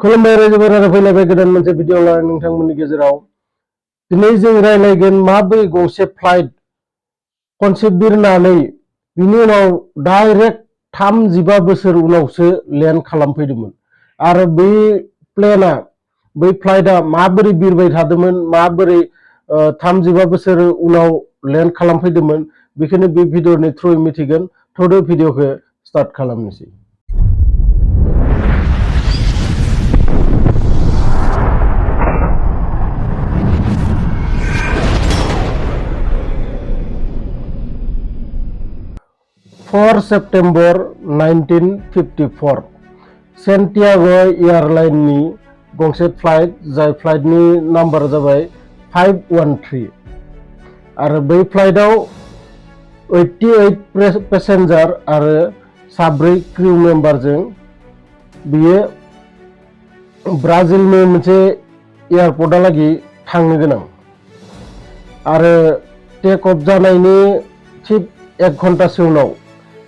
खुलुमबाय रायजोफोर फैलायबाय गोदान मोनसे भिडिअ लानानै नोंथांमोननि गेजेराव दिनै जों रायलायगोन माबोरै गंसे फ्लाइट खनसे बिरनानै बिनि उनाव डाइरेक्ट 35 बोसोर उनावसो लेन्ड खालामफैदोंमोन आरो बै प्लेनआ बै फ्लाइटआ माबोरै बिरबाय थादोंमोन माबोरै 35 बोसोर उनाव लेन्ड खालामफैदोंमोन बेखौनो बे भिडिअनि थ्रुयै मिथिगोन थ'दो भिडिअखौ स्टार्ट खालामनोसै। सेप्टेम्बर 1954 सेन्टियागो एयारलाइननि गंसे फ्लाइट जाय फ्लाइटनि नाम्बार जाबाय 513 आरो बै फ्लाइटआव 88 पेसेन्जार आरो 4 क्रिउ मेम्बारजों बियो ब्राजिलनि मोनसे एयारपर्टआलागै थांनो गोनां आरो टेक अफ जानायनि थिक 1 घन्टासो उनाव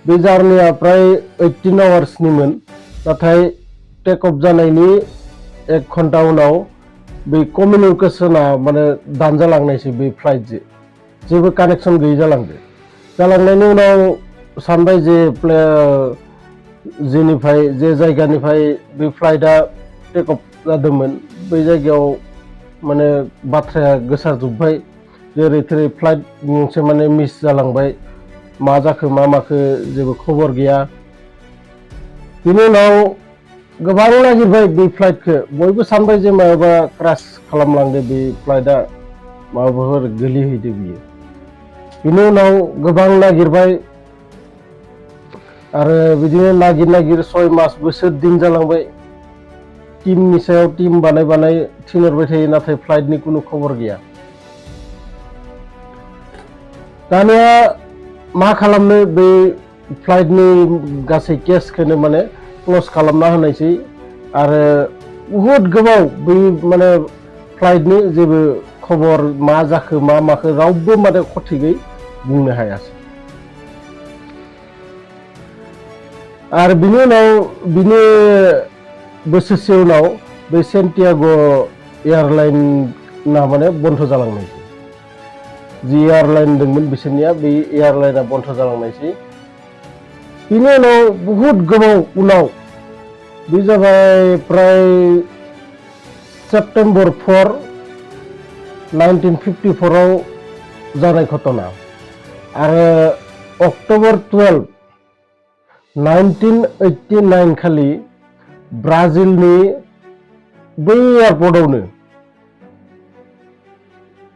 बे जार्निया प्राय 18 आवार्सनिमोन नाथाय टेक अफ जानायनि 1 घन्टा उनाव बे कमिउनिकेशना माने दानजालांनायसै बे फ्लाइटजों जेबो कानेक्शन गैयै जालांनायनि उनाव सानबाय जे जे जायगानिफ्राय बे फ्लाइटआ टेक अफ जादोंमोन बै जायगायाव माने बाथ्राया गोसारजोब्बाय जेरै थेरै फ्लाइट गंसे माने मिस जालांबाय मा जाखो मा माखो जेबो खबर गैया। बिनि उनाव गोबां नागिरबाय बे फ्लाइटखौ बयबो सानबाय जे माबा क्रास खालामलांदो बे फ्लाइटआ माबाफोर गोलैहैदो बियो। बिनि उनाव गोबां नागिरबाय आरो बिदिनो नागिर 6 मास बोसोर दिन जालांबाय टीमनि सायाव टीम बानाय थिनहरबाय थायो नाथाय फ्लाइटनि खुनु खबर गैया। दानिया मा खालामनो बे फ्लाइटनि गासै केसखौनो माने क्लोज खालामना होनायसै आरो बहुत गोबाव बै माने फ्लाइटनि जेबो खबर मा जाखो मा माखो रावबो माने खथिगै बुंनो हायासै आरो बिनि उनाव बिनि बोसोरसे उनाव बे सेन्टियागो एयारलाइना माने बन्द जालांनायसै जि एयारलाइन दंमोन बिसोरनिया बे एयारलाइना बन्द जालांनायसै। बिनि उनाव बहुत गोबाव उनाव बे जाबाय प्राय सेप्टेम्बर 4 1954 आव जानाय घटना आरो अक्ट'बर 12 1989 खालि ब्राजिलनि बै एयारपर्टआवनो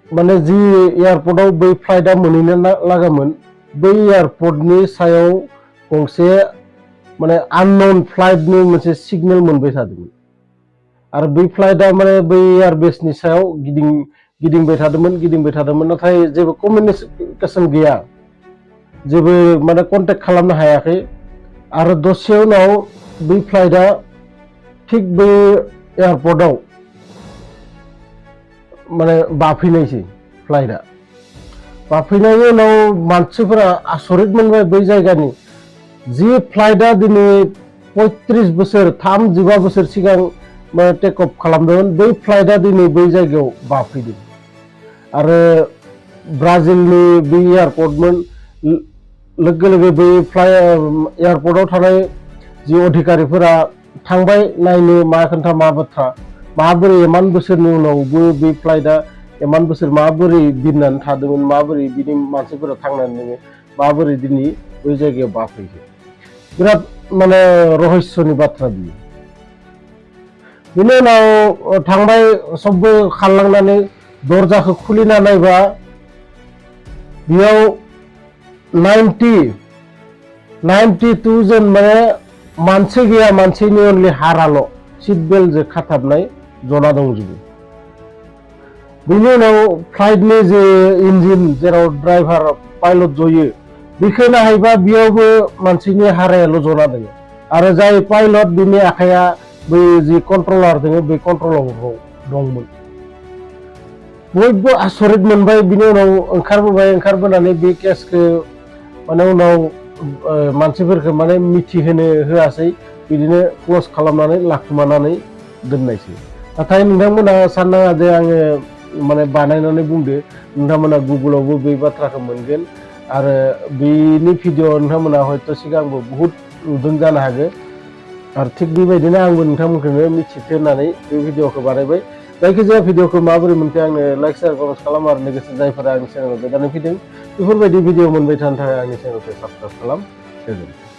माने जि एयारपर्टआव बै फ्लाइटआ मोनहैनो लागामोन बै एयारपर्टनि सायाव गंसे माने आननोन फ्लाइटनि मोनसे सिगनेल मोनबाय थादोंमोन आरो बै फ्लाइटआ माने बै एयारबेसनि सायाव गिदिंबाय थादोंमोन नाथाय जेबो कमिउनिकेशन गैया जेबो माने कन्टेक्ट खालामनो हायाखै आरो दसे उनाव बै फ्लाइटआ थिक बै एयारपर्टआव माने बाफैनायसै फ्लाइटआ बाफैनायनि उनाव मानसिफोरा आसरित मोनबाय बै जायगानि जि फ्लाइटआ दिनै 35 बोसोर 35 बोसोर सिगां टेक अफ खालामदोंमोन बै फ्लाइटआ दिनै बै जायगायाव बाफैदों आरो ब्राजिलनि बे एयारपर्टमोन लोगो लोगो बै एयारपर्टआव थानाय जि अधिकारिफोरा थांबाय नायनो मा खोन्था मा बाथ्रा माबोरै इमान बोसोरनि उनावबो बे फ्लाइटआ इमान बोसोर माबोरै बिरनानै थादोंमोन माबोरै बिनि मानसिफोरा थांनानै माबोरै दिनै बै जायगायाव बाफैखो बिराद माने रहस्यनि बाथ्रा बियो। बिनि उनाव थांबाय सबबो खारलांनानै दरजाखौ खुलिना नायबा बेयाव 92 जन माने मानसि गैया मानसिनि अनलि हाराल' सिट बेल्टजों खाथाबनाय जना दंजोबो। बिनि उनाव फ्लाइटनि जे इन्जिन जेराव ड्राइभार पाइलट जयो बेखौ नायबा बेयावबो मानसिनि हारायाल' जना दङ आरो जाय पाइलट बिनि आखाया बै जि कन्ट्रलार दङ बे कन्ट्रलाराव दंमोन। बयबो आसरित मोनबाय बिनि उनाव ओंखारबोनानै बे केसखौ माने उनाव मानसिफोरखौ माने मिथिहोनो होआसै बिदिनो क्लोज खालामनानै लाखुमानानै दोननायसै नाथाय नोंथांमोना साननाङा जे आङो माने बानायनानै बुंदो नोंथांमोना गुगोलावबो बे बाथ्राखौ मोनगोन आरो बेनि भिडिअ नोंथांमोना हयथ' सिगांबो बुहुत नुदों जानो हागौ आरो थिग बेबायदिनो आंबो नोंथांमोनखौनो मिथिथो होननानै बे भिडिअखौ बानायबाय जायखिजाया भिडिअखौ माबोरै मोनखो आंनो लाइक शेयार कमेन्ट खालाम आरो लोगोसे जायफोरा आंनि चेनेलाव गोदानै फैदों बेफोरबायदि भिडिअ मोनबाय थानो थाखाय आंनि चेनेलखौ साबस्क्राइब खालाम गोजोन्थों।